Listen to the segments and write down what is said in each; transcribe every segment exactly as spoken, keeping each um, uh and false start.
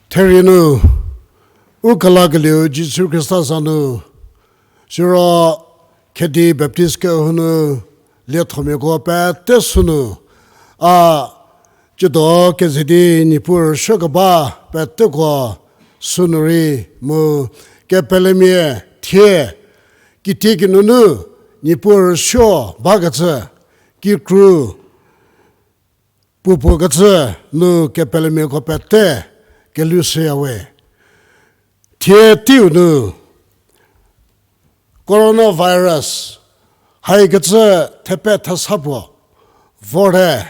Therie nu, u kelakelieu Jisu Khrista za nu, siro Khedi Baptist kehou nu liethomiako pete sünu, a, tsiedo keze di Niepuu rüsuokeba peteko sünu rei mu kepelemia thie, kitiekinunu Niepuu rüsuo bakecü, kikru puopuo kecü nu kepelemiako pete kelushüya we. Thie teiu nu coronavirus haikecü thepe thesa puo vorte,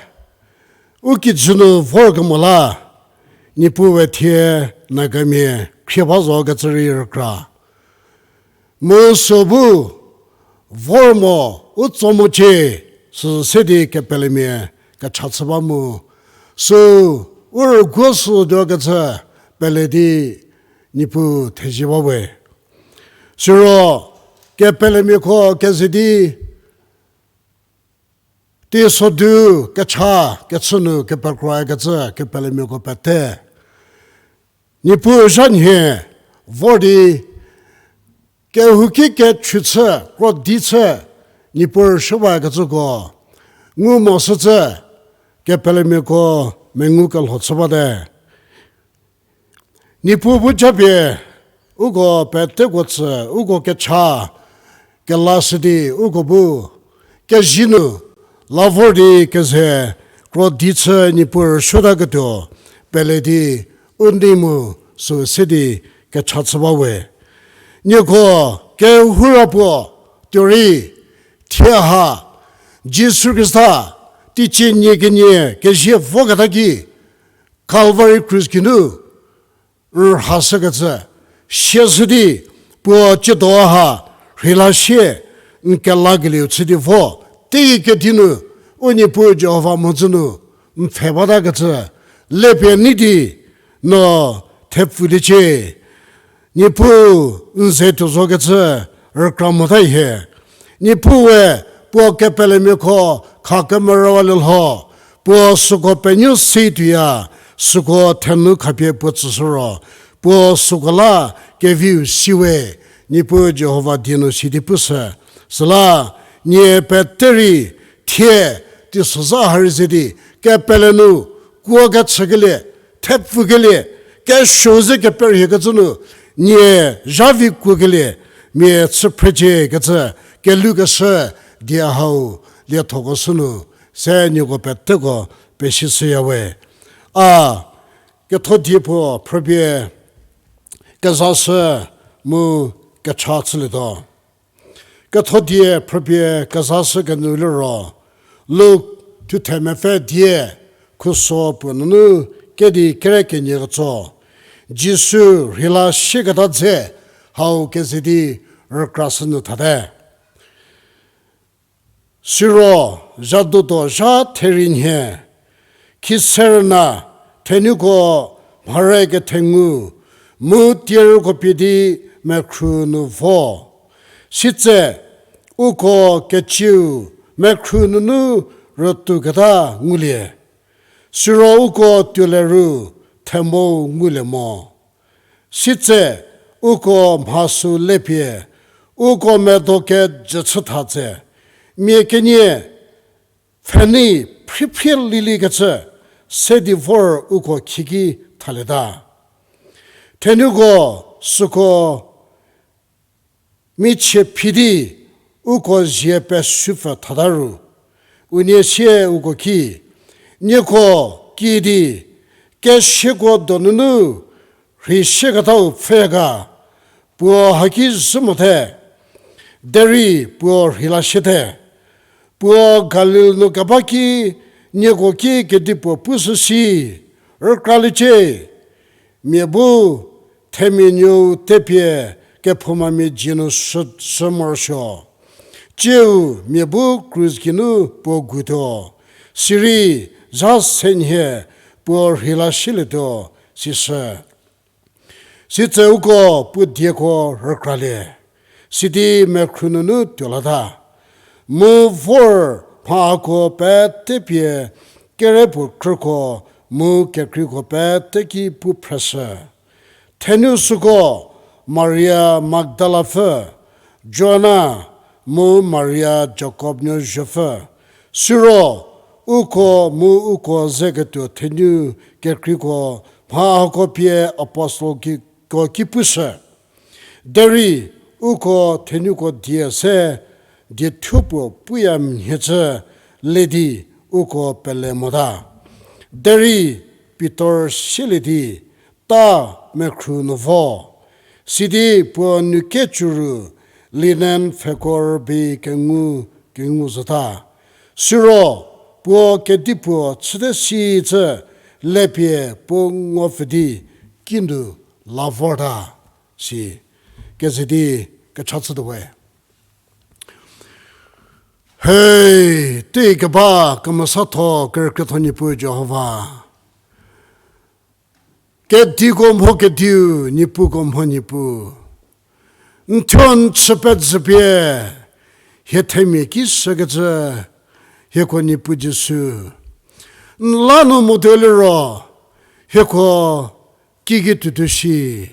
u kijü nu vorkemo la, Niepuu we thie Nagamia khrie ba zo kecü rei rükra. Mu sü bu vor mo u tso mocie, sü se di kepelemia kecha chü ba mu, sü u rüguo sü tuokecü pele di Niepuu thezie ba we. Siro kepelemiako keze di teisodu kecha kechü nu kepekroyakecü kepelemiako pete, Niepuu zha nhie vor di kehouki kechü chü, krodi chü, Niepuu rüsuo bakecüko ngu mo sücü kepelemiako mengu kelho chü bate. Niepuu bu japie uko peteko tsü, uko kecha kelashü di uko bu kezie nu la vor di keze krodi chü Niepuu rüsuotaketuo pele di u nei mu sü se di kecha chü ba we. Nieko kehoura puo tuo rei thie ha Jisu Khrista teicie nie kenie kezie voketa ki, Calvary krus geinu n rhashükecü, siashü di puo tsiedo ha rheila sie n kelakelieu chü di vo, teigei kedi nu u Niepuu Jihova mhodzü nu n pfhe batakecü, lepie nei di no thepfuliecie. Niepuu n ze tuo zokecü rükra mota hie. Niepuue puo kepelemiako kha kemerüwalie lho, puo süko penuo si tuoya, süko thenu khapie puo tsüshü ro, puo süko la keviu siwe. Niepuu Jihova die nu sidi pushü. Süla nie pete rei thie teisozha ha rei ze di kepele nu kuo kechükelie, thepfukelie, kesuo ze keperhiekecü nu nie zhavi kuokelie mia chü phrecie kecü kelukeshü die hau liethoko sünu se nieko peteko pesishüyawe. A ketho die puo phrüpie kezashü mu kecha chülietuo. Ketho die phrüpie kezashü kenu liro, Luk thuthe mepfü die khuso puo nunu kedi kere kenie ketso, Jisu rheila sieketa dze hau keze di rükrashü nu thate. Siro zhadutuo zha therie nhie, khiserüna thenuko mhare kethengu mu tierüko pie di mekhru nu vo. Sitse uko kecieu mekhru nunu rütuketa ngulie. Siro uko tuolie ru themou ngulie mo. Sitse uko mha sü lepie uko medo kejü chütha tse, mia kenie pfhenei phriphrie liliekecü se di vor uko khieki thalieta. Thenuko süko michie phi di uko zie pesupfü thata ru, unie sie uko ki, nieko kiüdi kesiako donunu rheisieketau pfhüya ga? Puo haki zhü mote, derei puo rheila siete. Puo Galil nu keba ki nieko ki kedipuo pushü si, rükraliecie. Mia bu themia nuou tepie kephoumamia dzie nu shü morosuo. Tsiu mia bu krus geinu puo gutuo, sirei zha se nhie puo rheila sielietuo, sishü. Sitse uko puo dieko rükralie, sidi mekhru nunu tuolata. Mu vor mha hako pete pie kerepuo krüko mu kekreiko pete ki pu phreshü. Thenu süko Maria Magdalapfü, Joana, mu Maria Jakob nuo zuopfü. Siro uko mu uko zeketuo thenu kekreiko mha hako pie apostel ki, ko ki pushü. Derei uko thenuko die se diethuo puo puya mhie cü le di uko pele mota. Derei Pitor sielie di, ta mekhru nu vo. Sidi puo nu kecüru linen pfheko rübei kengu, kengu zhüta. Siro puo kedipuo chüte si cü lepie puo ngupfü di kinu la vorta, si keze di kecha chütuo we. Hei, tei keba kemesatho kerükrietho Niepuu Jihova. Kediko mho Kediu, Niepuuko mho Niepuu. N thuo n chü pezhüpie hie themia ki shükecü hieko Niepuu Jisu. N la nu motuo liro hieko kiki tuotuo shi.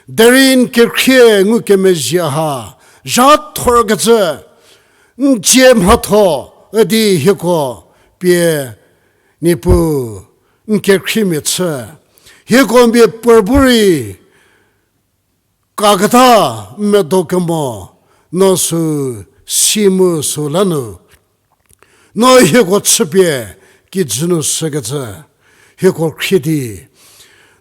Derei n kekhrie ngukemezhie ha zha thorkecü n dzie mhatho üdi hieko pie Niepuu n kekhriemia chü. Hieko n pie puo bu rei kaketa n medo kemo, no sü si mu sü la nu no hieko chüpie kijü nu shükecü hieko khrie di,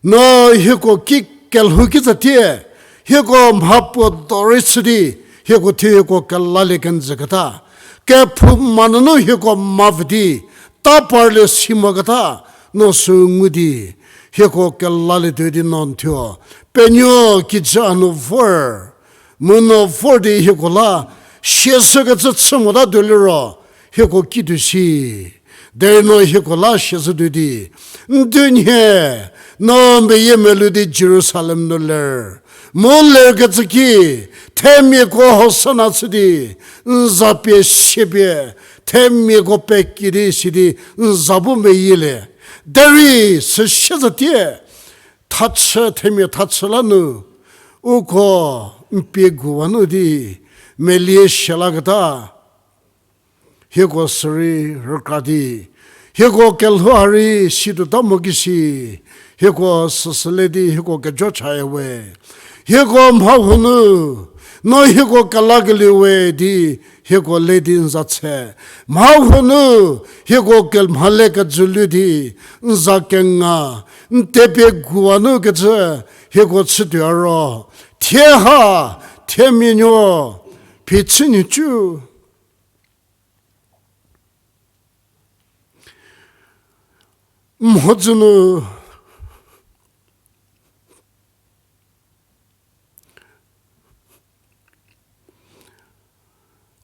no hieko ki kelhou kitsatie, hieko mhapuo do rei chü di, hieko thuo hieko kelalie kenjüketa, kephouma nunu hieko mavü di, ta parlie si moketa, no sü ngu di, hieko kelalietuo di no n thuo, penuo kijü hanu vor, mu no vor di hieko la, siashükecü chü mota tuo liro, hieko kituo shi. Derei no hieko la siashütuo di, n dunhie, no meyie melu di Jerusalem nu ler. Mu lerkecü ki, themiako Hosana chü di, n za pie siepie, themiako peki di sidi, n za bu meyielie. Derei süsie zatie, thachü themia thachü la nu, uko n pie guwa nu di, melie sialaketa, hieko sürei rükra di, hieko kelhou ha rei situota mo kisi, hieko süsü le di hieko kejo chaya we. Hieko mha huo nu, no hieko kelakelieu we di, hieko le di n za tshe. Mha huo nu, hieko kemhale kejülu di, n za kenga, n tepie guwa nu kecü, hieko chütuo ro. Thie ha, themia nuo, phichü nhicu. Mhodzü nu,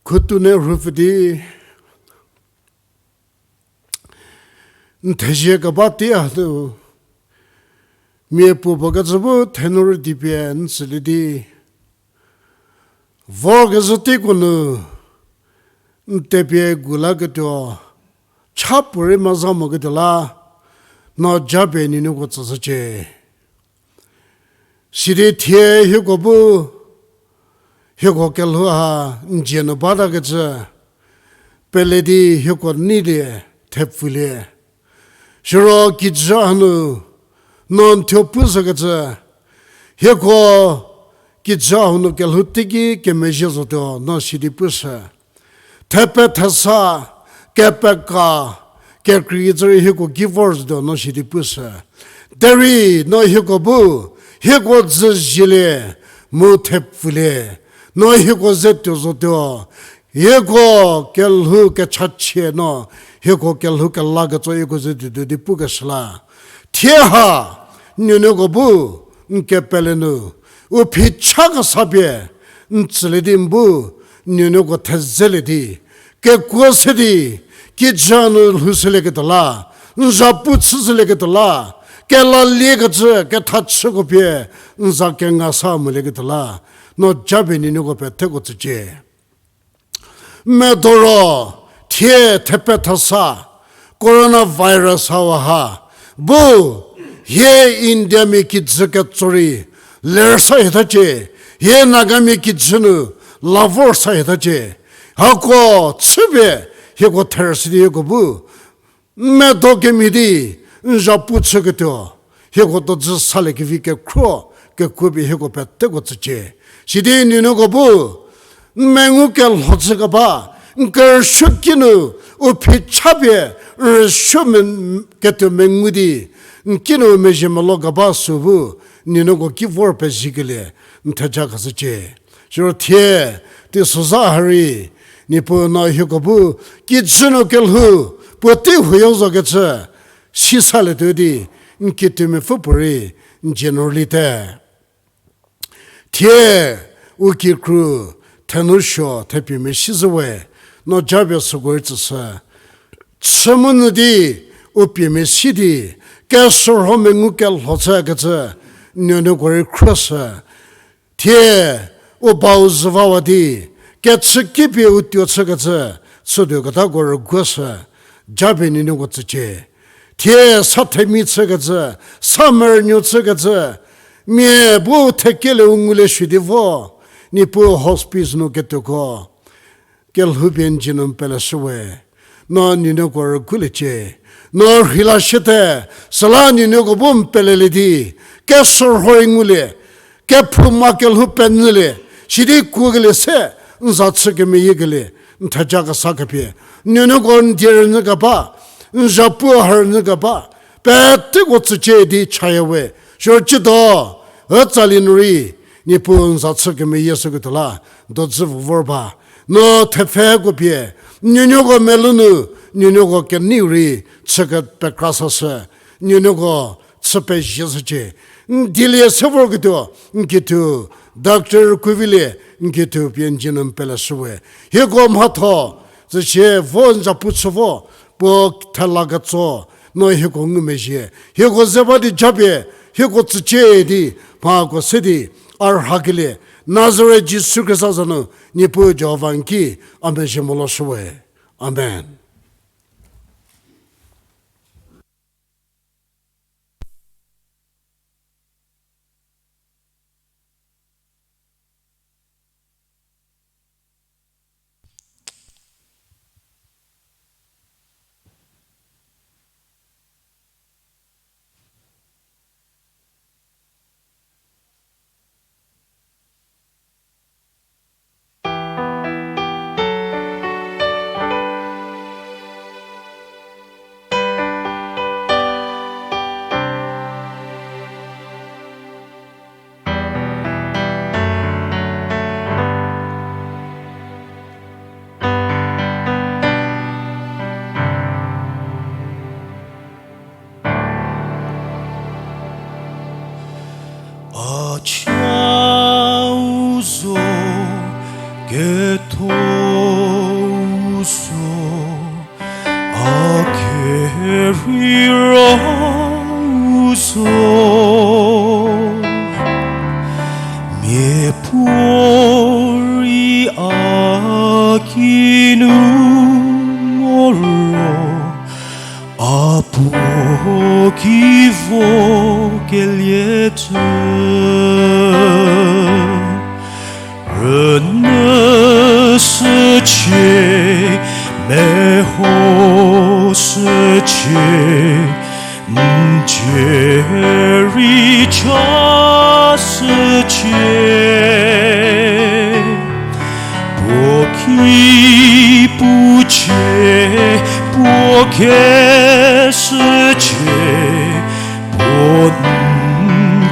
khutu ne rhupfü di, n thezie keba tei hanu, mia puo puo kecü bu thenu rüdipie n tsülie di, vorkezhü teiko nu, n tepie gu laketuo, cha puorei meza moketuo la, no japie nuonuoko tsüshücie. Sidi thie hieko bu, hieko kelhou ha n dzie nu batakecü, pele di hieko neilie thepfulie. Siro kijü hanu, no n thuo pushükecü, hieko kijü hanu kelhou teiki kemezhie zotuo no sidi pushü. Thepe thesa, kepeka, kekreikecü rei hieko ki vor zotuo no sidi pushü. Derei no hieko bu, hieko dzü zielie, mu thepfulie. No hieko ze tuo zotuo, hieko kelhou kechachie no, hieko kelhou kela ketso hieko ze tuotuo di pukeshü la. Thie ha, nuonuoko bu, n kepele nu, u phicha kesa pie, n tsülie di n bu, nuonuoko thezelie di, kekuo se di, kijü nu lhoushülieketuo la, n zhapu chüshülieketuo la, kelaliekecü, kethachüko pie, n za kenga sa molieketuo la, no japie nuonuoko peteko tsücie. Medo ro, thie thepe thesa, coronavirus hau ha, bu, hie Indiamia kijü ketso rei, ler sa hietacie, hie Nagamia kijü nu, la vor sa hietacie, hako chüpie, hieko therüshü di hieko bu, medo kemhie di, n zhapu chüketuo, hieko dodzü salie kevi kekhro, kekuo pie hieko peteko tsücie. Sidi nuonuoko bu, n mengu kelho chükeba, n kerüsuo kinu, u phicha pie, n rüsuo me-, ketuo mengu di, n kinu mezhie melo keba sü bu, nuonuoko ki vor pezhiekelie, n theja khashücie. Siro thie, teisozha ha rei, Niepuu no hieko bu, kijü nu kelhou, puotei huoyo zokecü, sisalietuo di, n kituo mepfü puorei, n dzie nu rüli te. Thie, u kikru, thenou suo, thepie mesi zhü we, no japie süko rei tsüshü. Chü mu nyü di, u pie mesi di, kesürho mengu kelho chükecü, nuonuoko rei khruoshü. Thie, u bau zhüvawa di, kechü kipie u tuo chükecü, chütuo ketako rüguoshü, japie nuonuoko tsücie. Thie, sa themia chükecü, sa merünuo chükecü, mia bu thekelie u ngulie shü di vo, Niepuu hospice nu ketuoko kelhoupie n dzie nu n peleshü we, no nuonuoko rüguliecie, no rheila shiete, süla nuonuoko bu n pelelie di, kesürho rei ngulie, kephouma kelhou penyülie, sidi kuokelie se, n za chü kemeyiekelie, n theja kesa kepie, nuonuoko n die rünyü keba, n zhapu ha rünyü keba, peteko tsücie di chaya we, siro ciedo, ütsali nu rei, Niepuu n za chü kemeyie shüketuo la, dodzü vo vor ba. No thepfheko pie, nuonuoko melou nu, nuonuoko kenei rei chü kepekra sashü, nuonuoko chü pezie shücie. N dielie se vorketuo, n kithu, Doctor Kuvilie, n kithu pie n dzie nu n pele shüwe. Hieko mhatho, tsüsie vo n zapu chü vo, puo thela ketso, no hieko ngumezhie. Hieko ze ba di japie, hieko tsücie di, mhako se di, a rhakelie, Nazareth Jisu Khrista za nu, Niepuu Jihova n ki, a mezhie molo shüwe. Amen. A cha u zo, ketho u zo, a kerheiro u zo. Miapuorei a kinu moro, a puo ki vo kelie cü. Rünyü shücie, meho shücie, n cie rei cha shücie. Puo ki pucie, puo ke shücie, puo n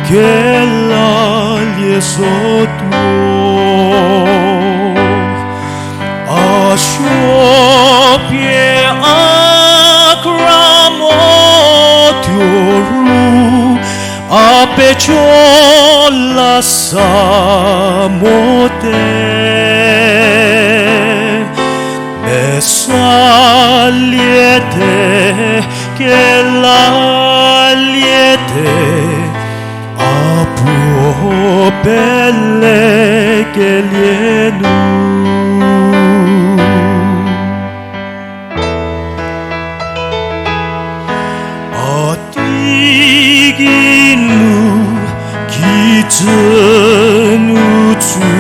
kelalie zotuo. A suo pie a kra mo tuo ru, a pejo la sa mote. Mesaliete, kelaliete, a puo pelekelie nu. A teigei nu kijü nu tsu,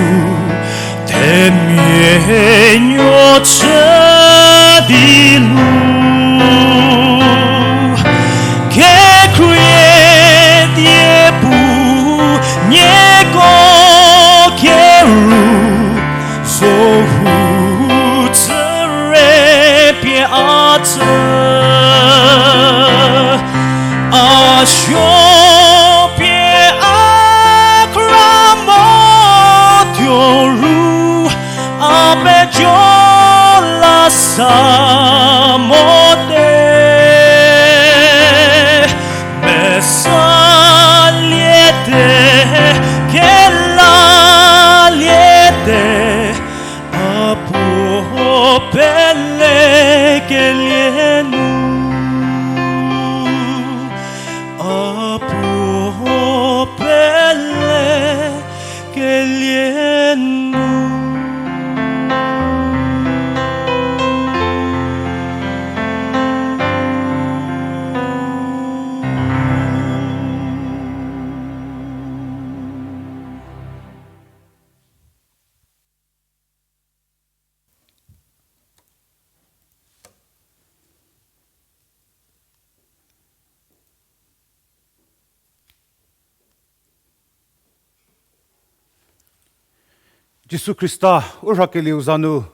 themia nuo chü di nu. Kekhrie die pu nieko keru, zohu chüre pie a tsü. A suo pie a kra mo tuo ru, a pejo la sa mote. Mesaliete, kelaliete, a puo pelekelie nu, a puo pelekelie nu. Jisu Khrista u rhakelieu za nu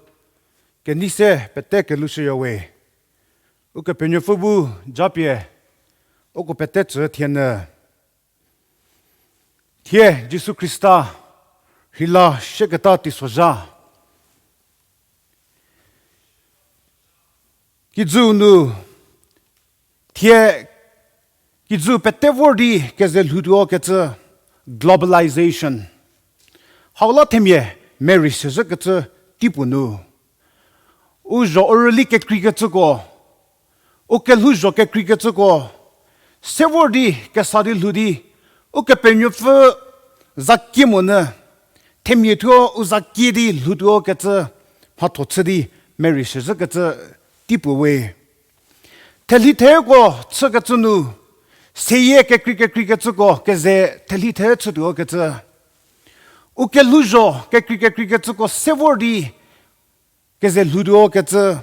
kenei se pete kelushüyawe. Ukepenuopfü bu japie uko pete tsü thie nyü. Thie Jisu Khrista rheila sieketa teisozha. Kijüu nu, thie kijüu pete vor di keze lhoutuo kecü, globalization. Hau la themia merei sezhü kecü teipuo nu, u zho u rüli kekreikecüko, u kelhouzho kekreikecüko, se vor di kesa di lhou di, Ukepenuopfü za kie monyü, themia thuo u za kie di lhoutuo kecü, mhatho chü di merei sezhü kecü teipuo we. Thelhi theko chükecü nu, seyie kekrei kekreikecüko keze thelhi the chütuo kecü, u kelhouzho kekrei kekreikecüko se vor di keze lhoutuo kecü,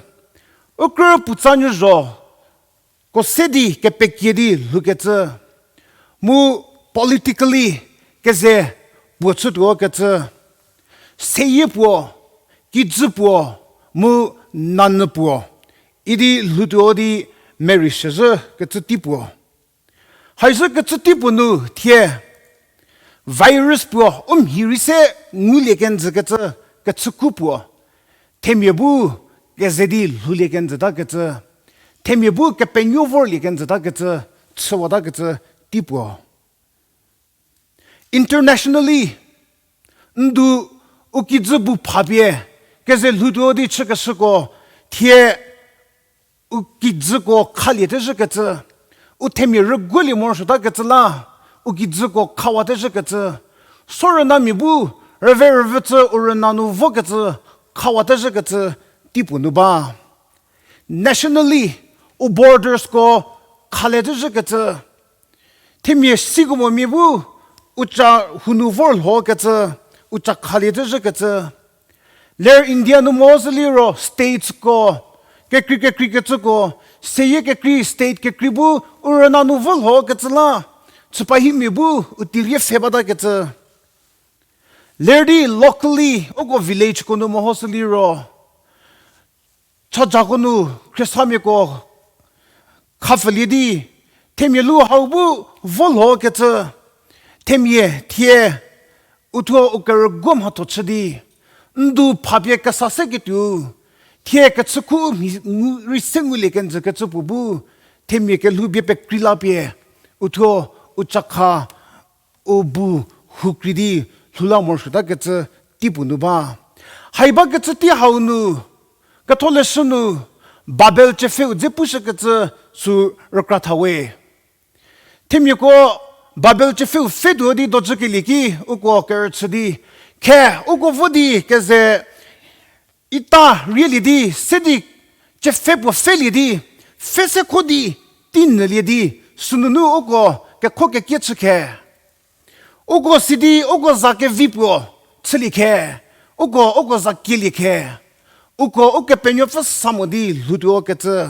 u krü puotsa nuo zho ko se di kepekie di lhoukecü, mu politically keze puo chütuo kecü, seyie puo, kijü puo, mu nanyü puo, idi lhoutuo di merei sezhü kecü teipuo. Haizhü kecü teipuo nu thie virus puo u mhi rei se ngulie kenjü kecü, kechüku puo, themia bu keze di lhoulie kenjüta kecü, themia bu kepenuo vorlie kenjüta kecü, chüwata kecü teipuo. Internationally, ndu u kijü bu phapie keze lhoutuo di chükeshüko, thie u kijüko khalietezhü kecü, u themia rüguolie morosuota kecü la, u kijüko khawa tezhü kecü, sorüna mia bu rüve rüvü cü u rüna nu vokecü, khawa tezhü kecü teipuo nu ba. Nationally, u bordersko khalietezhü kecü, themia sikomomia bu u ca hunu vor lho kecü, u ca khalietezhü kecü. Ler India nu mo sü liro statesko, kekrei kekreikecüko, seyie kekrei state kekrei bu u rüna nu vo lho kecü la, chüpahimia bu u tirie pfhe bata kecü. Ler di locally uko villageko nu meho sü liro, chajako nu khriesamiako khapfülie di, themia lu hau bu vo lho kecü, themia thie uthuo u kerüguo mhatho chü di, ndu phapie kesa se ketuo, thie kechüku mhi ngu rei se ngulie kenjü kecü puo bu, themia kelhou bie pekrei la pie, uthuo u cakha u bu hukrei di lhou la morosuota kecü teipuo nu ba. Hai bakecü tei hau nu, Ketholeshü nu Babel tsiepfheu dze pushükecü sü rükra tha we. Themiako Babel tsiepfheu pfhetuo di dojükelie ki uko kerüchü di, khe uko vo di keze ita rielie di se di, tsiepfhe puo pfhelie di, pfhe se kho di, tei nyülie di, sünunu uko kekho kekie chü khe. Uko sidi uko za kevi puo chülie khe, uko uko za kielie khe, uko Ukepenuopfü sa mo di lhoutuo kecü,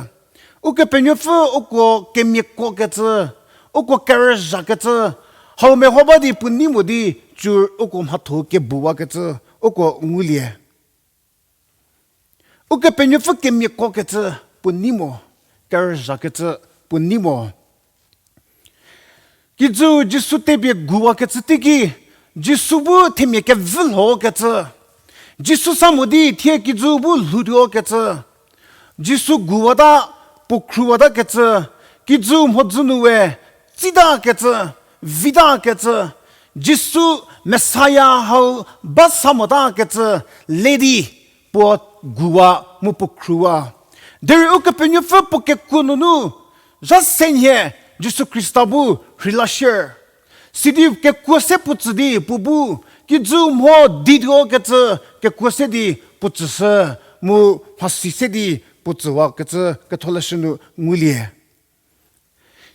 Ukepenuopfü uko kemiako kecü, uko kerüzha kecü, hau meho ba di puo nei mo di, cü uko mhatho kebuwa kecü, uko ngulie. Ukepenuopfü kemiako kecü puo nei mo, kerüzha kecü puo nei mo. Kijüu Jisu tepie guwa kecü teiki, Jisu bu themia kevü lho kecü, Jisu sa mo di thie kijüu bu lhoutuo kecü, Jisu guwata, puo khruwata kecü, kijüu mhodzü nu we, tsita kecü, vita kecü, Jisu Messiah hau ba sa mota kecü, le di puo guwa mu puo khruwa. Derei Ukepenuopfü puo kekuo nunu, zha se nhie Jisu Khrista bu rheila shier. Sidi kekuo se puo tsü di puo bu, kijüu mho dituo kecü kekuo se di puo tsüshü, mu mhasi se di puo tsüwa kecü Ketholeshü nu ngulie.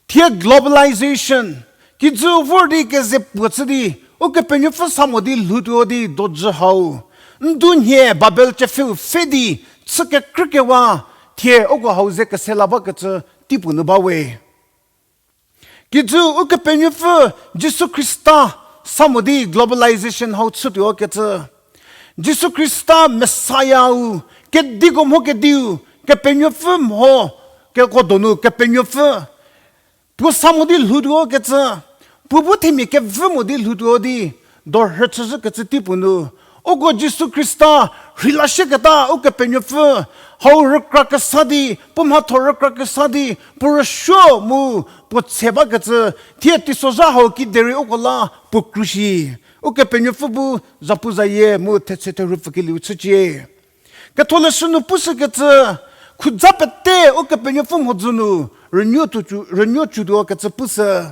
Thie globalization, kijüu vor di keze puo chü di, Ukepenuopfü sa mo di lhoutuo di dojü hau, ndu nhie Babel tsiepfheu pfhe di chü kekrükewa, thie uko hau ze kese la bakecü teipuo nu ba we. Kijüu Ukepenuopfü Jisu Khrista sa mo di globalization hau chütuo kecü, Jisu Khrista Messiah-u, kediko mho kediu, Kepenuopfü mho, keko donu Kepenuopfü, puo sa mo di lhoutuo kecü, puo bu themia kevü mo di lhoutuo di, dorhü chüzhü kecü teipuo nu, Uko Jisu Khrista rheilashüketa Ukepenuopfü, hau rükra kesa di, puo mhatho rükra kesa di, puo rüsuo mu puo tse bakecü, thie teisozha hau kiderei uko la puo krushi. Ukepenuopfü bu zapuzayie mu thetse therhu pfükelieu chücie. Ketholeshü nu pushükecü, khuza pete Ukepenuopfü mhodzü nu rünuo tuo, rünuo tuotuo kecü pushü.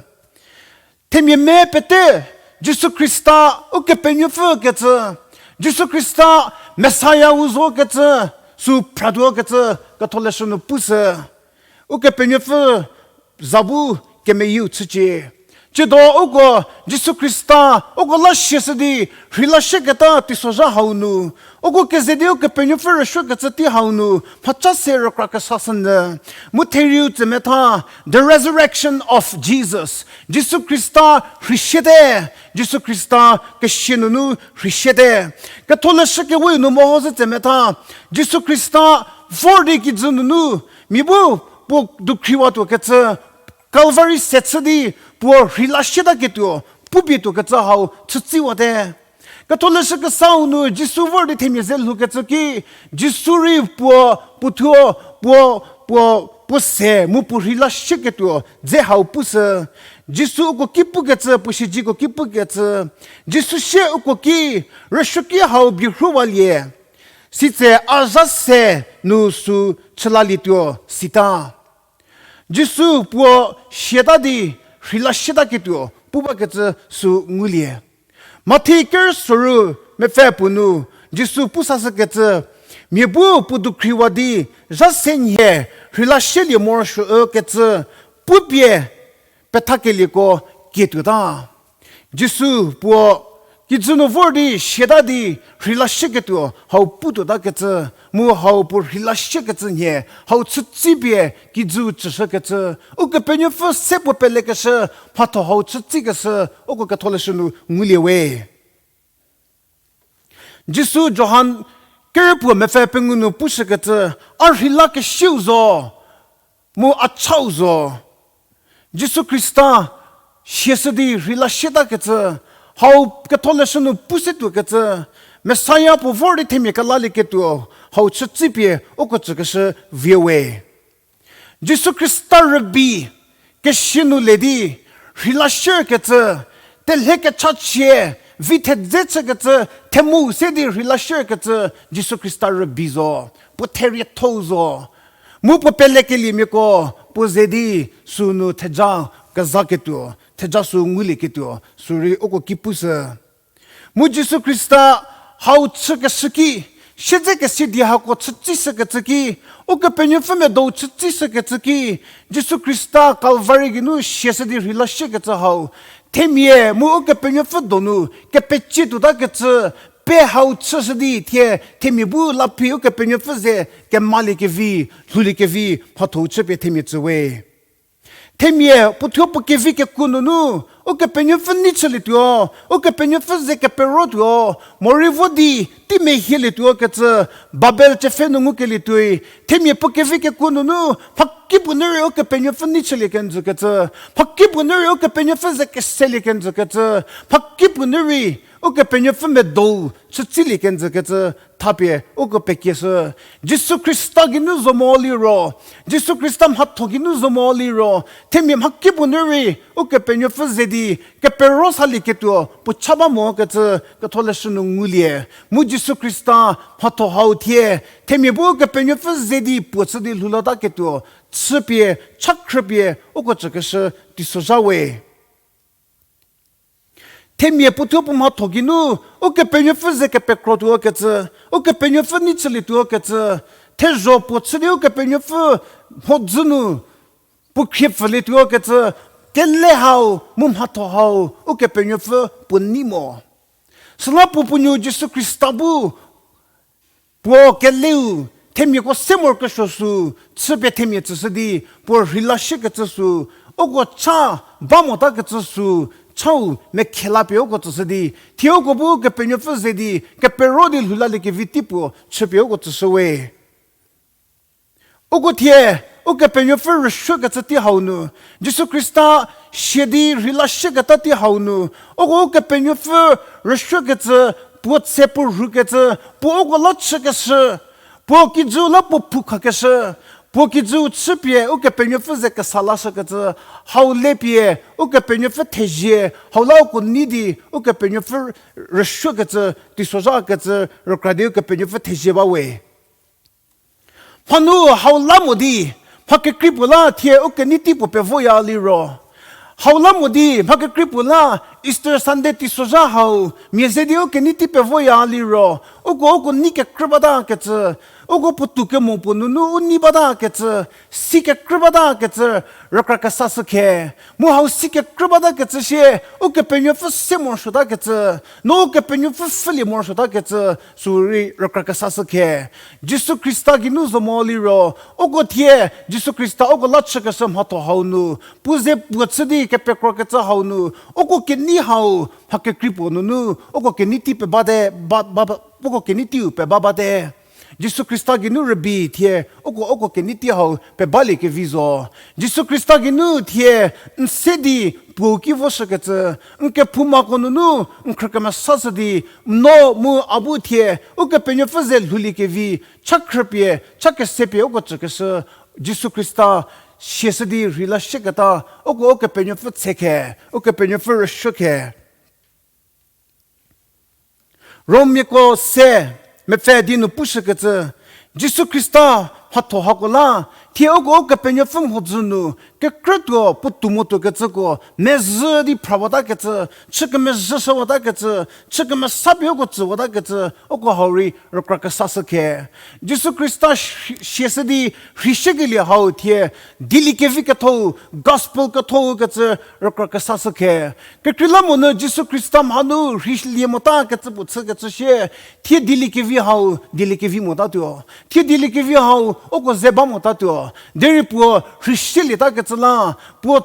Themia me pete, Jisu Khrista Ukepenuopfü kecü, Jisu Khrista Messiah u zo kecü, sü phratuo kecü, Ketholeshü nu pushü. Ukepenuopfü za bu kemeyieu chücie. Tsiedo uko Jisu Khrista, uko la siashü di rheilashüketa teisozha hau nu, uko keze di Ukepenuopfü rüsuokecü tei hau nu, mhacha se rükra kesa sünyü. Mu therieu tsemetha, the resurrection of Jesus. Jisu Khrista rheisiete, Jisu Khrista kesia nunu rheisiete. Ketholeshü Kewe nu meho zhü tsemetha, Jisu Khrista vor di kijü nunu, mia bu puo dukhriwatuo kecü, Calvary se chü di puo rheilashütaketuo, pupie tuo kecü hau chütsiwate. Ketholeshü Kesau nu Jisu vor di themia ze lhoukecü ki, Jisu rei puo, puo thuo, puo, puo, puo se mu puo rheilashüketuo dze hau pushü. Jisu uko ki pukecü, puo siedzeko ki pukecü. Jisu sie uko ki, rüsuoki hau bierhuwalie. Sitse a zha se nu sü chülalietuo sita. Jisu puo siata di rheilashütaketuo pu bakecü sü ngulie. Mathi ker soru mepfü puo nu Jisu pu sashükecü, mia bu puo dukhriwa di zha se nhie rheilashülie morosuo kecü pupie pethakelieko kietuota. Jisu puo kijü nu vor di siata di rheilashüketuo hau putuotakecü, mu hau puo rheilashükecü nhie hau chütsipie kijüu tsüshükecü, Ukepenuopfü se puo pelekeshü mhatho hau chütsikeshü uko Ketholeshü nu ngulie we. Jisu Johan ker puo mepfü pengou nu pushükecü, a rheilakesiu zo, mu a chau zo. Jisu Khrista siashü di rheilashütakecü, hau Ketholeshü nu pusetuokecü, Messiah puo vor di themia kelalieketuo hau chütsipie uko tsükeshü vie we. Jisu Khrista rübei kesia nu le di rheilashükecü, telhe kechachie, vi thedze chükecü, themu se di rheilashükecü, Jisu Khrista rübei zo, puo theriethou zo. Mu puo pelekeliemiako, puo ze di sünu theja kezaketuo, theja sü ngulieketuo, sürei uko ki pushü. Mu Jisu Khrista hau chükeshü ki, siedzekesi di hako chütsishükecü ki, Ukepenuopfü medou chütsishükecü ki, Jisu Khrista Calvary geinu siashü di rheilashükecü hau, themia mu Ukepenuopfü donu kepecietuotakecü, pe hau chüshü di thie themia bu laphi Ukepenuopfü ze kemaliekevi, lhouliekevi mhatho chüpie themia tsü we. Themia puothuo puo kevi kekuo nunu, Ukepenuopfü nei chülietuo, Ukepenuopfü ze keperotuo, morei vo di tei mehielietuo kecü, Babel chüpfhe nu ngukelietuoi, themia puo kevi kekuo nunu, mhakipuo nu rei Ukepenuopfü nei chülie kenjükecü, mhakipuo nu rei Ukepenuopfü ze keselie kenjükecü, mhakipuo nu rei Ukepenuopfü medou chütsilie kenjükecü, thapie uko pekieshü. Jisu Khrista geinu zo mo liro, Jisu Khrista mhatho geinu zo mo liro, themia mhakipuo nu rei Ukepenuopfü ze di kepero salieketuo puo cha ba mokecü Ketholeshü nu ngulie. Mu Jisu Khrista mhatho hau thie, themia bu Ukepenuopfü ze di puo chü di lhoulataketuo, chüpie, chakhrüpie, uko tsükeshü teisozha we. Themia puothuo puo mhatho geinu, Ukepenuopfü ze kepekrotuo kecü, Ukepenuopfü nei chülietuo kecü, thezho puo chü di Ukepenuopfü mhodzü nu puo khrie pfülietuo kecü, kele hau, mu mhatho hau, Ukepenuopfü puo nei mo. Süla puo puo nuo Jisu Khrista bu, puo keleu, themiako se morokesuo sü, chüpie themia tsüshü di, puo rheilashükecü sü, uko cha ba motakecü sü, chau mekhela pie uko tsüshü di, thie uko bu Ukepenuopfü ze di, kepero di lhoulaliekevi tei puo chüpie uko tsüshü we. Uko thie, Ukepenuopfü rüsuokecü tei hau nu, Jisu Khrista sia di rheilashüketa tei hau nu, uko Ukepenuopfü rüsuokecü puo tse puo rhukecü, puo uko la chükeshü, puo kijüu la puo phu khakeshü, puo kijüu chüpie Ukepenuopfü ze kesa lashükecü, hau lepie Ukepenuopfü thezie, hau la uko nei di Ukepenuopfü rüsuokecü, teisozhakecü, rükra di Ukepenuopfü thezie ba we. Mhanu hau la mo di, mha kekrei puo la thie ukenei tei puo pevoya liro. Hau la mo di, mha kekrei puo la Easter Sunday teisozha hau, mia ze di ukenei tei pevoya liro. Uko, uko nei kekrü batakecü, uko puotou kemo puo nunu u nei batakecü, si kekrü batakecü, rükra kesashü khe. Mu hau si kekrü batakecü sie, Ukepenuopfü se morosuotakecü, no Ukepenuopfü pfhülie morosuotakecü, sürei rükra kesashü khe. Jisu Khrista geinu zo mo liro, uko thie Jisu Khrista uko la chükeshü mhatho hau nu, puo ze puo chü di kepekrokecü hau nu, uko kenei hau mha kekrei puo nunu, uko kenei tei peba te, ba, ba, ba, uko kenei teiu peba bate. Jisu Khrista geinu rübei thie, uko, uko kenei tei hau pebalie kevi zo. Jisu Khrista geinu thie, n se di puou ki voshükecü, n kephoumako nunu, n khrü kemesashü di, no mu a bu thie, Ukepenuopfü ze lhoulie kevi, cha khrüpie, cha kesepie uko tsükeshü, Jisu Khrista siashü di rheila shieketa, uko Ukepenuopfü tse khe, Ukepenuopfü rüsuo khe. Romiako se, mepfü di nu pushükecü, Jisu Khrista mhatho hako la, thie uko Ukepenuopfü mhodzü nu, kekrütuo puotou motuokecüko, mezhü di phrawatakecü, chü kemezhüshüwatakecü, chü kemesapie uko tsüwatakecü, uko hau rei rükra kesashü khe. Jisu Khrista si-, siashü di rheisiekelie hau thie, dieliekevi ketho, gospel ketho kecü rükra kesashü khe. Kekreilamonyü Jisu Khrista mhanu rheilie motakecü puo chükecü sie, thie dieliekevi hau, dieliekevi motatuo. Thie dieliekevi hau, uko ze ba motatuo. Derei puo rheisielieta kecü la, puo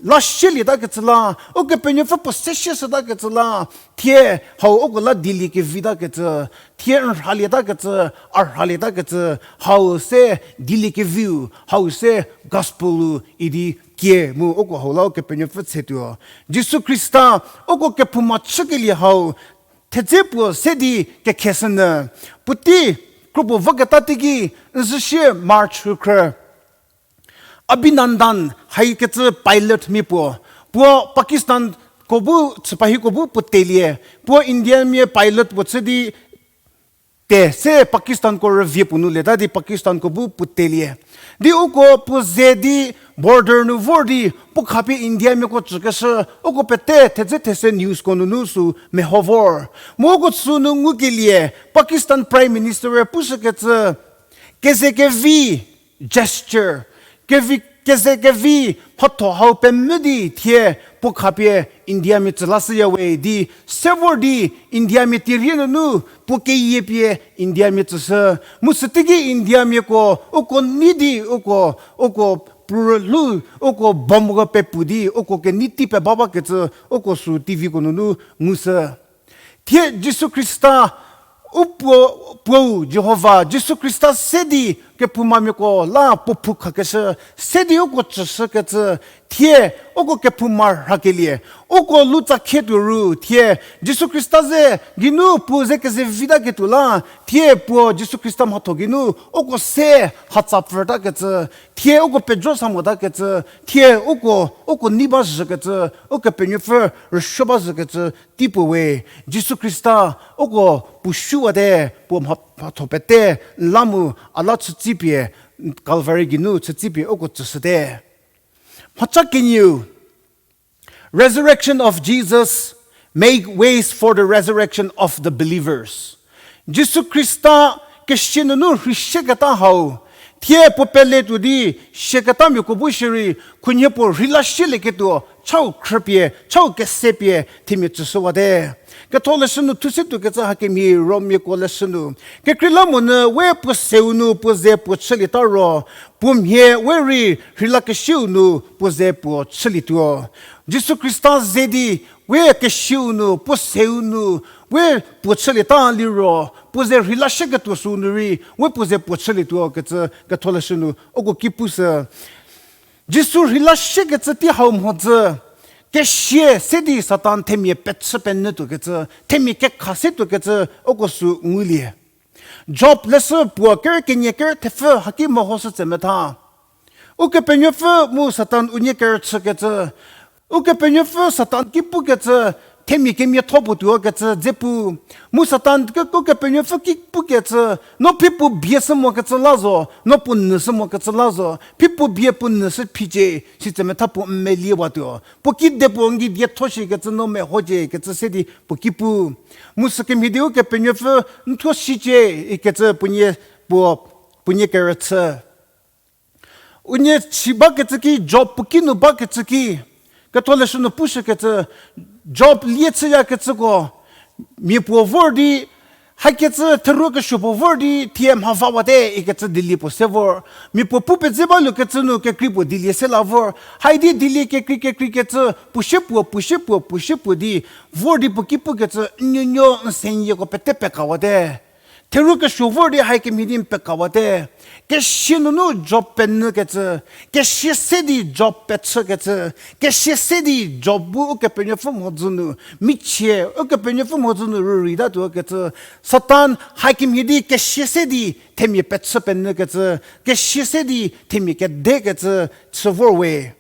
lasielieta kecü la, Ukepenuopfü puo se sieshüta kecü la, thie hau uko la dieliekevi ta kecü, thie n rhalieta kecü, a rhalieta kecü, hau se dieliekeviu, hau se gospel-u idi kie mu uko hau la Ukepenuopfü tsetuo. Jisu Khrista, uko kephouma chükelie hau, thedze puo se di kekheshünyü. Puotei, kropuo voketa teiki, n zhüshie March hukhrü. Abhinandan haikecü pilot mia puo, puo Pakistanko bu, chüpahiko bu puo telie, puo Indiamia pilot puo chü di te se Pakistanko rüvie puo nu leta di Pakistanko bu puo telie. Di uko puo ze di border nu vor di puo khapie Indiamiako tsükeshü, uko pete thedze these newsko nunu sü meho vor. Mu uko sünu ngukelie, Pakistan Prime Minister-e pushükecü, kezekevi gesture, kevi, kezekevi mhatho hau pemvü di thie puo khapie Indiamia tsü lashüya we di, se vor di Indiamia tierie nunu puo keyie pie Indiamia tsüshü. Mu süteiki Indiamiako, uko nei di, uko, uko purülhou, uko bomb-ko pepu di, uko kenei tei peba bakecü, uko sü T Vko nunu ngushü. Thie Jisu Khrista, u puo, puou Jihova, Jisu Khrista se di kephoumamiako la puo phu khakeshü, se di uko tsüshükecü, thie uko kephouma rhakelie, uko lutsa khie tuo ru, thie Jisu Khrista ze geinu puo ze kezevitaketuo la, thie puo Jisu Khrista mhatho geinu uko se hatsa pfürtakecü, thie uko pejo sa motakecü, thie uko, uko nei ba zhükecü, Ukepenuopfü rüsuo ba zhükecü tei puo we, Jisu Khrista uko puo suwate, puo mha-, mhatho pete n la mu a la chütsipie, Calvary geinu chütsipie uko tsüshüte. Mhacha kenieu, Resurrection of Jesus make ways for the resurrection of the believers. Jisu Khrista kesia nunu rheisieketa hau, thie puo peletuo di siaketamiako bu shierei, khunhie puo rheila sielieketuo chau khrüpie, chau kesepie themia tsüshüwate. Ketholeshü nu thuse tuokecü hakemhie Romiako leshü nu, kekreilamonyü we puo seu nu puo ze puo chülieta ro, puo mhie we rei rheilakesiau nu puo ze puo chülietuo. Jisu Khrista ze di we kesiau nu, puo seu nu, we puo chülieta liro, puo ze rheila sieketuo süu nu rei we puo ze puo chülietuo kecü ketholeshü nu uko ki pushü. Jisu rheila siekecü tei hau mhodzü, kesia se di Satan themia pechü penyü tuokecü, themia kekha se tuokecü, uko sü ngulie. Job leshü puo kerü kenie kerü thepfü haki mehoshü tse metha. Ukepenuopfü mu Satan unie kerüchükecü. Ukepenuopfü Satan ki pukecü, themia kemiatho puo tuokecü dze pu. Mu Satan ke, Ukepenuopfü ki pukecü, no phi puo bie sü mokecü la zo, no puo nyü sü mokecü la zo, phi puo bie puo nyü sü phicie, sitse metha puo n meliewatuo. Puo ki de puo n ki dietho shikecü no mehocie kecü se di puo ki pu. Mu sükemhie di Ukepenuopfü n thuo shicie ikecü puonie, puo, puonie kerüchü. Unie si bakecü ki, Job puo ki nu bakecü ki, ketholeshü nu pushükecü, Job lie chüyakecüko, mia puo vor di, hakecü theru kesuo puo vor di, thie mha vawate ikecü dilie puo se vor. Mia puo pu pedze balukecü nu kekrei puo dilie se la vor. Haidi dilie kekrei kekreikecü, puo sie puo, puo sie puo, puo sie puo di, vor di puo ki pukecü, n nuonuo n seyieko pete pekawate. Theru kesuo vor di hai kemhie di n pekawate. Kesia nunu Job penyükecü, kesia se di Job pechükecü, kesia se di Job bu Ukepenuopfü mhodzü nu, michie Ukepenuopfü mhodzü nu rüreitatuokecü, Satan hai kemhie di kesia se di themia pechü penyükecü, kesia se di themia kedekecü chü vor we.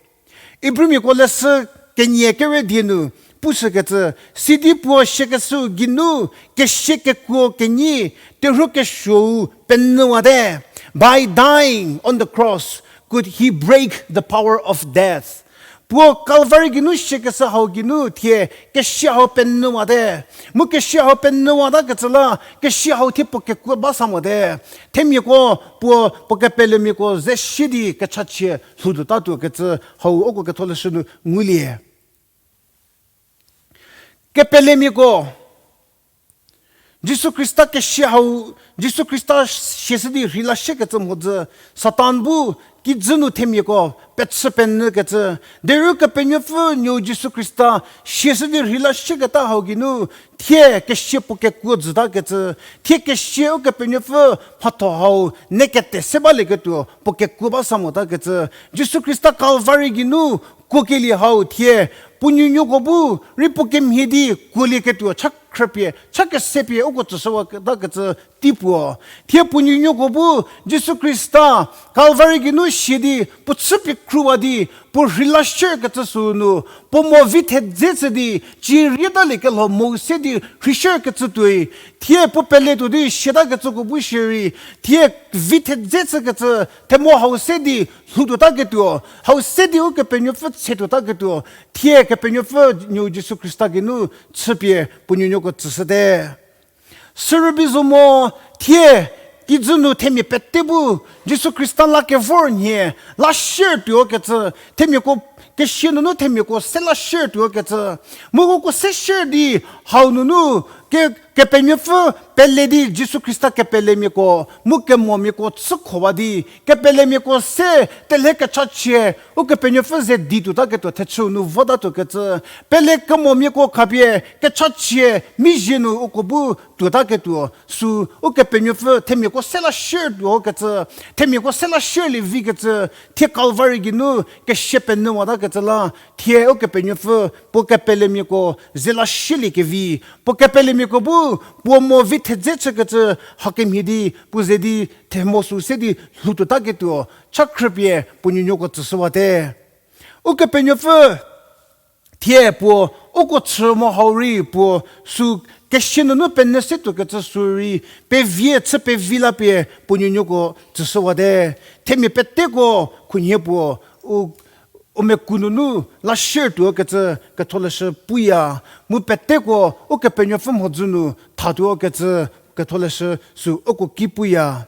Ibrimiako leshü kenie kerü die nu pushükecü, sidi puo siakeshü geinu kesia kekuo kenyi terhuo kesuou penyüwate. By dying on the cross, could he break the power of death? Puo Calvary geinu siakeshü hau geinu thie kesia hau penyüwate. Mu kesia hau penyüwatakecü la kesia hau thie puo kekuo ba sa mote. Themiako puo, puo kepelemiako ze sie di kechachie lhoutuotatuokecü hau uko ketholeshü nu ngulie. Kepelemiako, Jisu Khrista kesia hau, Jisu Khrista siashü di rheila siekecü mhodzü, Satan bu kijü nu themiako pechü penyükecü, derei Kepenuopfü nuou Jisu Khrista siashü di rheila sieketa hau geinu, thie kesia puo kekuo jütakecü, thie kesia Ukepenuopfü mhatho hau ne kete se balieketuo puo kekuo ba sa motakecü, Jisu Khrista Calvary geinu kuokelie hau thie puo nuonuoko bu rei puo kemhie di kuolieketuo cha khrüpie, cha kesepie uko tsüshüwatakecü tei puo. Thie puo nuonuoko bu Jisu Khrista Calvary geinu sia di puo chüpie khruwa di, puo rheila siekecü sünu, puo mo vi thedze chü di, cirietalie kelho mo se di rheishükecü tuoi. Thie puo peletuo di siatakecüko bu shierei, thie vi thedze chükecü themo hau se di lhoutuotaketuo, hau se di Ukepenuopfü tsetuotaketuo, thie Kepenuopfü nuou Jisu Khrista geinu chüpie puo nuonuoko tsüshüte. Sürübei zo mo, thie kijü nu themia pete bu Jisu Khrista la kevor nhie, la sier tuokecü, themiako kesia nunu themiako se la sier tuokecü, mu uko se sier di hau nunu ke, Kepenuopfü pele di Jisu Khrista kepelemiako mu kemomiako chükhowa di, kepelemiako se telhe kechachie, Ukepenuopfü ze di tuotaketuo thechü nu votatuokecü, pele kemomiako khapie kechachie mizhie nu uko bu tuotaketuo, sü Ukepenuopfü themiako se la sier tuokecü, themiako se la sierlie vikecü, thie Calvary geinu kesia penyüwatakecü la, thie Ukepenuopfü puo kepelemiako ze la sierlie kevi, puo kepelemiako bu puo mo vi thedze chükecü hakemhie di puo ze di themo sü se di lhoutuotaketuo cha khrüpie puo nuonuoko tsüshüwate. Ukepenuopfü thie puo uko chü mo hau rei puo sü kesia nunu penyü se tuokecü sü rei pevie chü pevi lapie puo nuonuoko tsüshüwate. Themia peteko khunhie puo u, u meku nunu la sier tuokecü ketholeshü puya, mu peteko Ukepenuopfü mhodzü nu thatuokecü ketholeshü sü uko ki puya.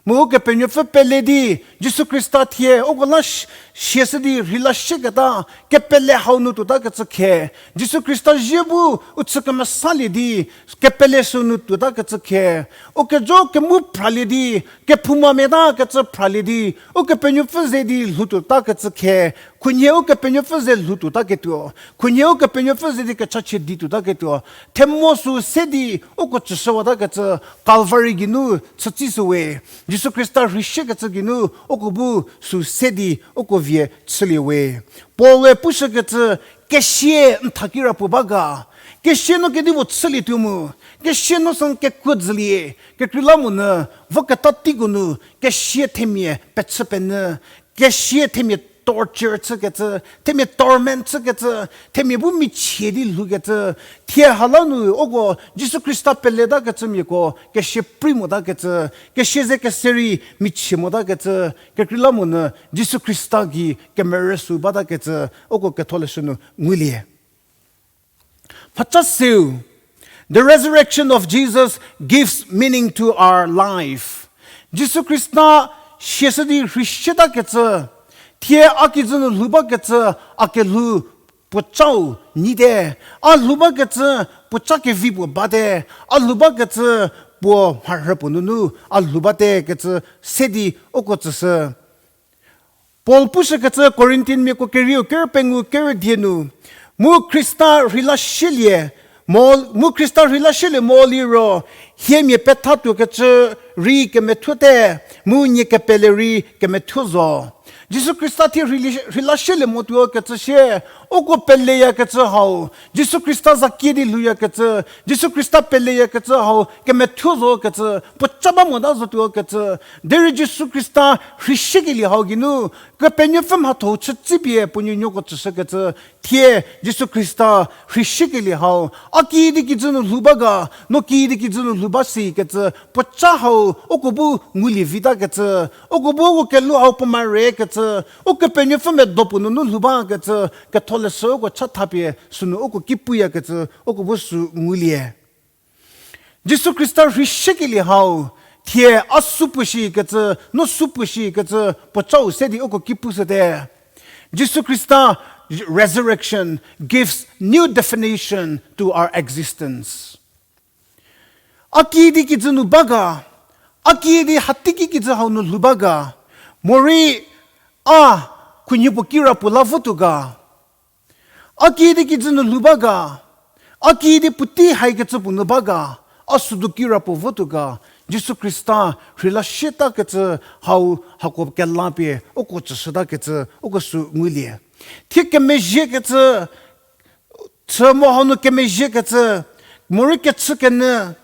Mu Ukepenuopfü pele di Jisu Khrista thie uko la s-, siashü di rheila sieketa kepele hau nu tuotakecü khe, Jisu Khrista zie bu u chü kemesalie di kepele sü nu tuotakecü khe, u kejo kemu phralie di, kephoumamia takecü phralie di, Ukepenuopfü ze di lhoutuotakecü khe, khunhie Ukepenuopfü ze lhoutuotaketuo, khunhie Ukepenuopfü ze di kechachie di tuotaketuo, themo sü se di uko tsüshüwatakecü Calvary geinu chütsishüwe. Jisu Khrista rheishükecü geinu uko bu sü se di uko vie chülie we. Paul-e pushükecü, kesia n thakira puo ba ga. Kesia no kedipuo chülietuo mu, kesia no san kekuo dzülie, kekreilamonyü, voketa teiko nu, kesia themia pechü penyü, kesia themia torture chükecü, themia torment chükecü, themia bu michie di lhoukecü, thie hala nu uko Jisu Khrista peletakecümiako kesia prei motakecü, kesia ze kese rei michie motakecü, kekreilamonyü Jisu Khrista gei kemerü sü batakecü uko ketholeshü nu ngulie. Mhaca seu, the resurrection of Jesus gives meaning to our life. Jisu Khrista siashü di rheisietakecü, thie a kijü nu lhou bakecü, a kelhou puocau nyite, a lhou bakecü puoca kevi puo bate, a lhou bakecü puo mharhü puo nunu a lhou bate kecü se di uko tsüshü. Paul pushükecü Corinthianmiako kerieu ker pengou ker die nu, mu Khrista rheilashülie, mo, mu Khrista rheilashülie mo liro, hiemia pethatuokecü rei kemethuote, mu nie kepele rei kemethuo zo. Jisu Khrista thie rheili-, rheilashülie mo tuo kecü sie, uko peleyakecü hau, Jisu Khrista za kie di lhouyakecü, Jisu Khrista peleyakecü hau kemethuo zo kecü, puoca ba mota zotuo kecü, derei Jisu Khrista rheisiekelie hau geinu, Kepenuopfü mhatho chütsipie puo nuonuoko tsüshükecü, thie Jisu Khrista rheisiekelie hau, a kiüdi kijü nu lhou ba ga, no kiüdi kijü nu lhou ba si kecü, puoca hau uko bu ngulie vitakecü, uko bu uko kelhou hau puo mare kecü, Ukepenuopfü medo puo nunu lhou bakecü, ketholeshü uko cha thapie sünu uko ki puyakecü, uko bu sü ngulie. Jisu Khrista rheisiekelie hau, thie a supuo shi kecü, no supuo shi kecü, puocau se di uko ki pushüte. Jisu Khrista resurrection gives new definition to our existence. A kiüdi kijü nu ba ga, a kiüdi hatiki kijü hau nu lhou ba ga, morei a khunhie puo kirapuo la votuo ga. A kiüdi kijü nu lhou ba ga, a kiüdi puotei haikecü puo nu ba ga, a südu kirapuo votuo ga, Jisu Khrista rheilashütakecü hau hako kelapie uko tsüshütakecü uko sü ngulie. Thie kemezhiekecü, chü mo hanu kemezhiekecü, morei kechükenyü,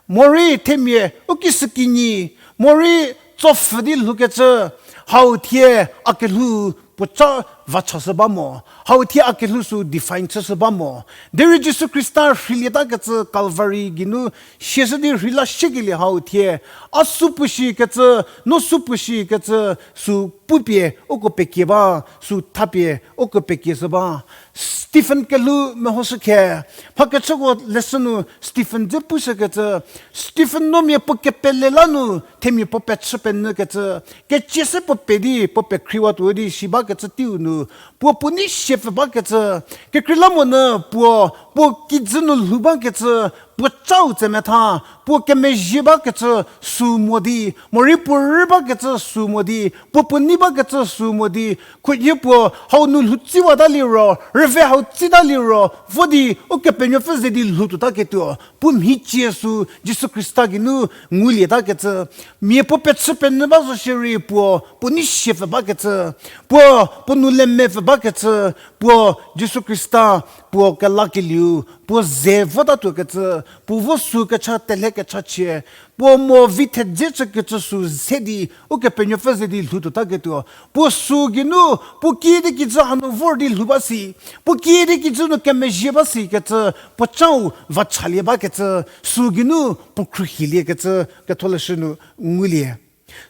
morei themia u kishükinyi, morei tsopfhü di lhoukecü, hau thie a kelhou puoca vachashü ba mo, hau thie a kelhou sü define chüshü ba mo. Derei Jisu Khrista rheilietakecü Calvary geinu siashü di rheilashükelie hau thie, a supuo shi kecü, no supuo shi kecü, sü pupie uko pekie ba, sü thapie uko pekieshü ba. Stephen kelhou mehoshü khe, mhakechüko leshü nu Stephen dze pushükecü, Stephen no mia puo kepele la nu themia puo pechü penyükecü, kecie se puo pe di puo pekhriwatuo di shi bakecü teiu nu, puo puo nei siepfü bakecü, kekreilamonyü puo, puo kijü nu lhou bakecü, puocau tsemetha, puo kemezhie bakecü sü mo di, morei puo rü bakecü sü mo di, puo puo nei bakecü sü mo di, khunhie puo hau nu lhou tsiwata liro, rüve hau tsita liro vo di Ukepenuopfü ze di lhoutuotaketuo, puo mhicie sü Jisu Khrista geinu ngulietakecü, mia puo pechü penyü ba zo shierei puo puo nei siepfü bakecü, puo puo nu lemepfü bakecü, puo Jisu Khrista puo kelakelieu, puo ze votatuokecü, puo vo sü kecha telhe kechachie, puo mo vi thedze chükecü sü se di Ukepenuopfü ze di lhoutuotaketuo, puo sü geinu puo kiüdi kijü hanu vor di lhou ba si, puo kiüdi kijü nu kemezhie ba sikecü, puocau vachalie bakecü, sü geinu puo khruohiliekecü, ketholeshü nu ngulie.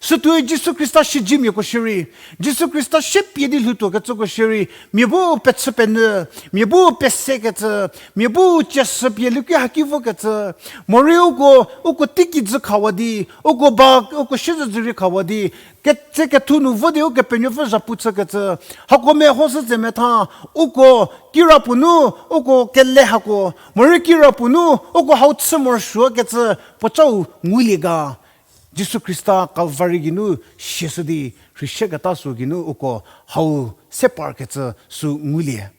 Sütuoi Jisu Khrista shiedzimiako shierei, Jisu Khrista sie pie di lhoutuokecüko shierei, mia bu pechü penyü, mia bu pesekecü, mia bu cieshü pie luki haki vokecü, morei uko, uko teiki jü khawa di, uko ba, uko siezedzürie khawa di, ketse kethu nu vo di Ukepenuopfü zhapu chükecü, hako mehoshü tsemetha, uko kirapuo nu, uko kele hako, morei kirapuo nu, uko hau chü morosuokecü, puocau ngulie ga. Jisu Khrista Calvary geinu siashü di rheisieketa sü geinu uko hau se parkecü sü ngulie.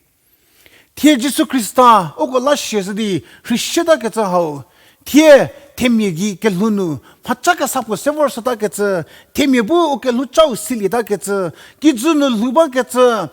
Thie Jisu Khrista uko la siashü di rheisieketa kecü hau, Thie themia gei kelhou nu mhaca kesa puo se vor shütakecü, themia bu u kelhou cau silietakecü, kijü nu lhou bakecü,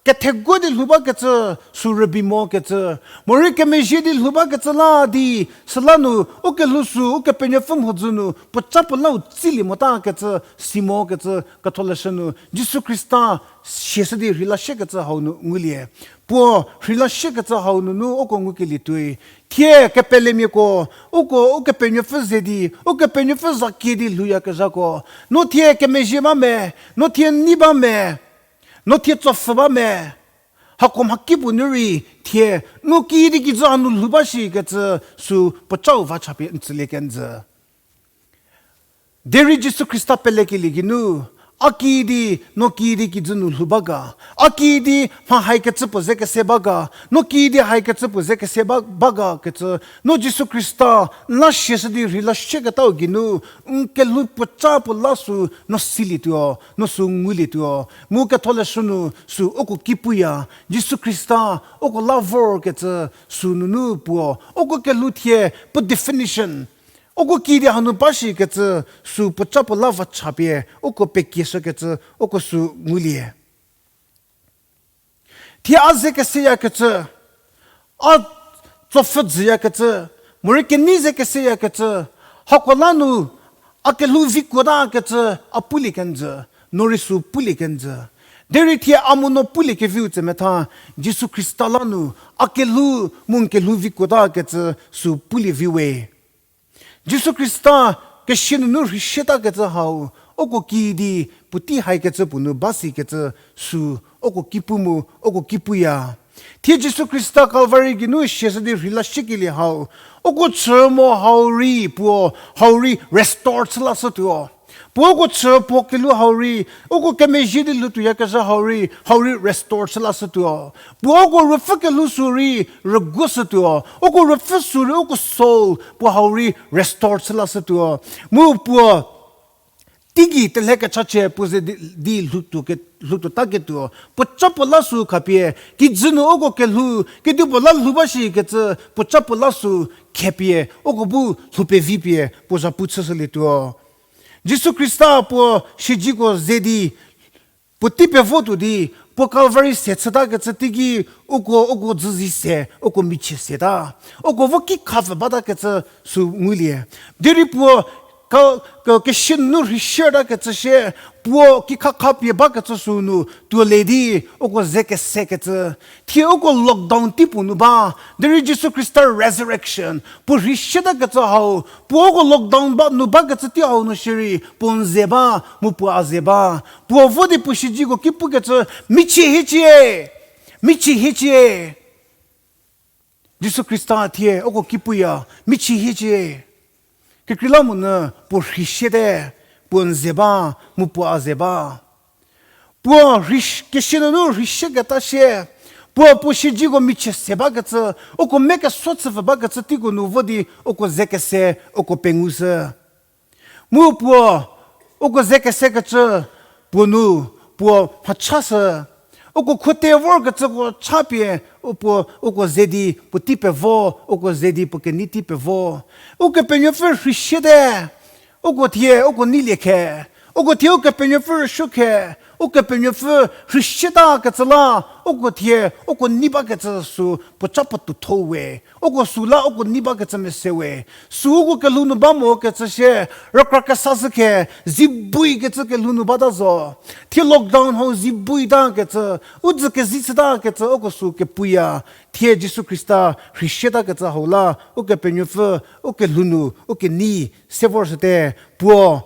kethegu di lhou bakecü, sü rübei mokecü, morei kemezhie di lhou bakecü la di, süla nu u kelhou sü Ukepenuopfü mhodzü nu puoca puo la u tsilie motakecü, si mokecü, ketholeshü nu Jisu Khrista siashü di rheila shiekecü hau nu ngulie. Puo rheila shiekecü hau nunu uko ngukelie tuoi. Thie kepelemiako, uko Ukepenuopfü ze di, Ukepenuopfü za kie di lhouyakezhako, no thie kemezhie ba me, no thie nei ba me, no thie tsopfhü ba me, hako mhakipuo nu rei, thie no kiüdi kijü hanu lhou ba shikecü sü puocau va chapie n tsülie kenjü. Derei Jisu Khrista pelekelie geinu, a kiüdi, no kiüdi kijü nu lhou ba ga, a kiüdi mha haikecü puo ze kese ba ga, no kiüdi haikecü puo ze kese ba, ba ga kecü, no Jisu Khrista n la siashü di rheila shieketau geinu, n kelhou puoca puo la sü no silietuo, no sü ngulietuo, mu ketholeshü nu sü uko ki puya, Jisu Khrista uko la vorkecü sü nunu puo, uko kelhou thie puo definition, uko kiüdi hanu ba shikecü sü puoca puo la va chapie, uko pekieshükecü, uko sü ngulie. Thie a ze keseyakecü, a tsopfhü jüyakecü, morei kenei ze keseyakecü, hako la nu a kelhou vikuotakecü a pulie kenjü, no rei sü pulie kenjü. Derei thie a mu no pulie keviu tsemetha, Jisu Khrista la nu a kelhou mu n kelhou vikuotakecü sü pulie vi we. Jisu Khrista kesia nunu rheisietakecü hau, uko kiüdi puotei haikecü puo nu ba sikecü sü uko ki pu mu, uko ki puya. Thie Jisu Khrista Calvary geinu siashü di rheila shiekelie hau, uko chü mo hau rei puo, hau rei restore chü lashütuo. Puo uko chü puo kelhou hau rei, uko kemezhie di lhoutuoyakezha hau rei, hau rei restore chü lashütuo. Puo uko ruopfü kelhou sü rei rüguoshütuo. Uko ruopfü sü rei uko soul puo hau rei restore chü lashütuo. Mu puo teigei telhe kechachie puo ze di, di lhoutuo ke, lhoutuotaketuo. Puoca puo la sü khapie, kijü nu uko kelhou, kedipuo la lhou ba shikecü, puoca puo la sü khapie, uko bu lhou pevi pie, puo zhapu chüshülietuo. Jisu Khrista puo siedzeko ze di, puotei pevo tuo di, puo Calvary se chütakecü teiki, uko, uko dzüzi se, uko michie seta. Uko vo kikha pfü batakecü sü ngulie. Derei puo ka, ka, kesia nunu rheisietakecü sie, puo kikha khapie bakecü sü nu tuolie di, uko ze kesekecü. Thie uko lockdown teipuo nu ba, derei Jisu Khrista resurrection, puo rheisietakecü hau, puo uko lockdown ba, nu bakecü tei hau nu shierei, puo n ze ba, mu puo a ze ba. Puo vo di puo siedzeko ki pukecü, michie hiecie, michie hiecie. Jisu Khrista thie uko ki puya, michie hiecie. Kekreilamonyü puo rheisiete, puo n ze ba, mu puo a ze ba. Puo rhei-, kesia nunu rheisieketa sie, puo puo siedzeko michie se bakecü, uko me keso chüpfü bakecü teiko nu vo di uko ze kese, uko pengushü. Mu puo, uko ze kesekecü, puo nu, puo mhachashü. Uko khote vorkecüko chapie, u puo, uko ze di puotei pevo, uko ze di puo kenei tei pevo. Ukepenuopfü rheisiete, uko thie, uko neilie khe. Uko thie Ukepenuopfü rüsuo khe, Ukepenuopfü rheisietakecü la, uko thie, uko nei bakecü sü puoca puo tuotho we. Uko sü la uko nei bakecü mese we. Sü uko kelhou nu ba mokecü sie, rükra kesa zhü khe, zi buikecü kelhou nu bata zo. Thie lockdown hau zi buitakecü, u dzü kezi chütakecü uko sü kepuya. Thie Jisu Khrista rheisietakecü hau la, Ukepenuopfü, u kelhou nu, u kenei, se vorshüte, puo,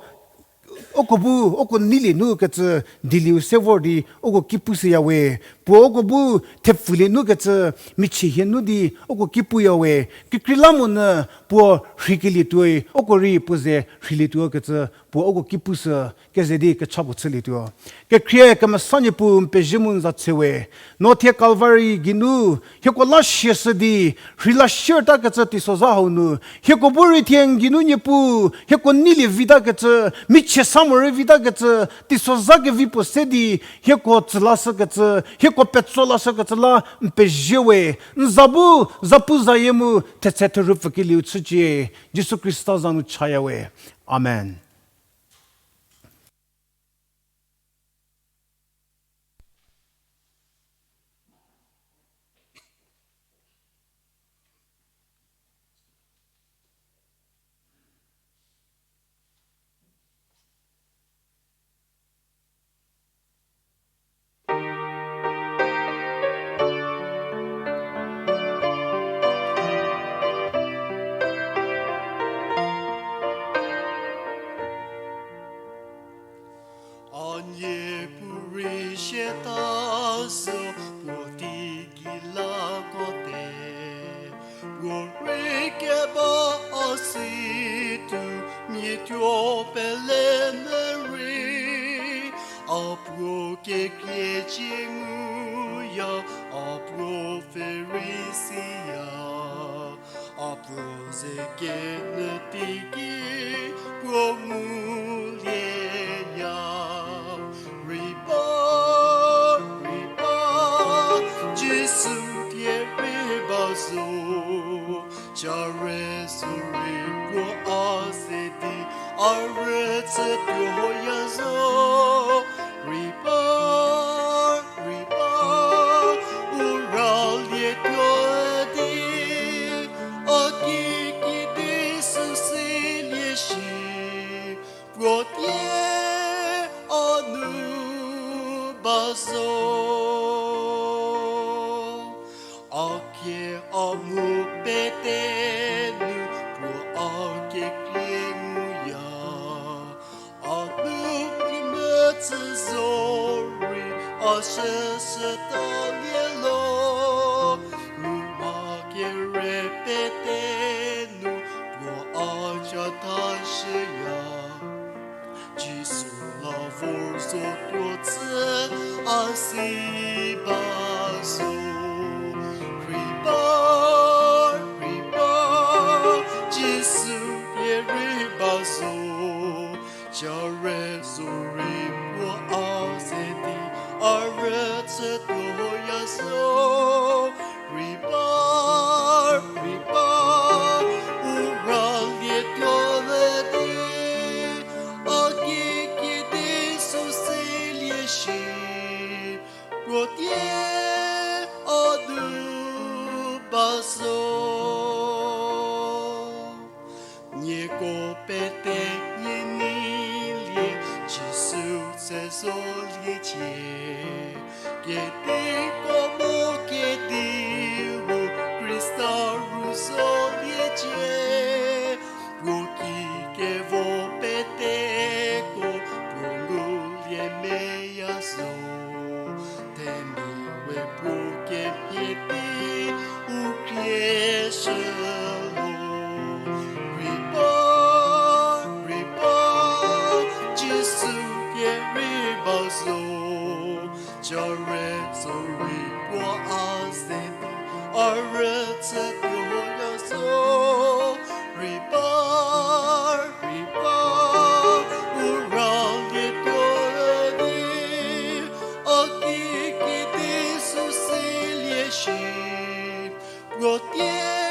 uko bu, uko neilie nu kecü, dielieu se vor di, uko ki pushüya we. Puo uko bu, thepfulie nu kecü, michie hie nu di, uko ki puya we. Kekreilamonyü, puo rheikelie tuoi, uko rei puo ze rheilietuo kecü, puo uko ki pushü, keze di kecha puo chülietuo. Kekhrie kemesa Niepuu n pezie mu n za tse we. No thie Calvary geinu, hieko la siashü di, rheila siertakecü teisozha hau nu, hieko bu rei thie n geinu Niepuu, hieko neilie vitakecü, michie sa morei vitakecü, teisozha kevi puo se di, hieko tsülashükecü, ko petso lashükecü la n pezie we, n za bu zapuzayie mu thetse therhu pfükelieu chücie, Jisu Khrista za nu chaya we. Amen. A niepuu rei siata zo, puo teigei la kote. Puo rei keba a si tuo mia tuo pele nu rei, a puo kekhriecie nguya, a puo pfhe rei siya. A puo ze kenyü teiki puo ngulieya. Rei ba, rei ba, Jisu die rei ba zo. Ca rei zo rei puo a ze di, a rüchü tuoya zo. Rei ba, rei ba, u ralietuo di, a kikidi süsilie shi, puo tie a nu ba zo. A kie a mu pete nu puo a kekhrie nguya. A nu rei metsü zo rei a shüshütalie lo. Mu ma kere pete nu puo a chatha shüya. Jisu la vor zotuo chü a si ba zo. Rei ba, rei ba, Jisu pie rei ba zo. Ca rei zo rei puo a ze di, a rüchü tuoya zo. Rei ba, rei ba, u ralietuo le di, a kikidi süsilie shi, puo tie a nu ba zo. Nieko pete nie neilie, Jisu se zoliecie. Kediko mu kediu Khrista ru zoliecie. Puo ki kevo peteko puo ngulie meya zo. Themia we puo kemhie di u khrieshü lo. Rei ba, rei ba, Jisu pie rei ba zo. Ca rei zo rei puo a ze di, a rüchü tuoya zo. Rei ba, rei ba, u ralietuo di, a kikidi süsilie shi, puo tie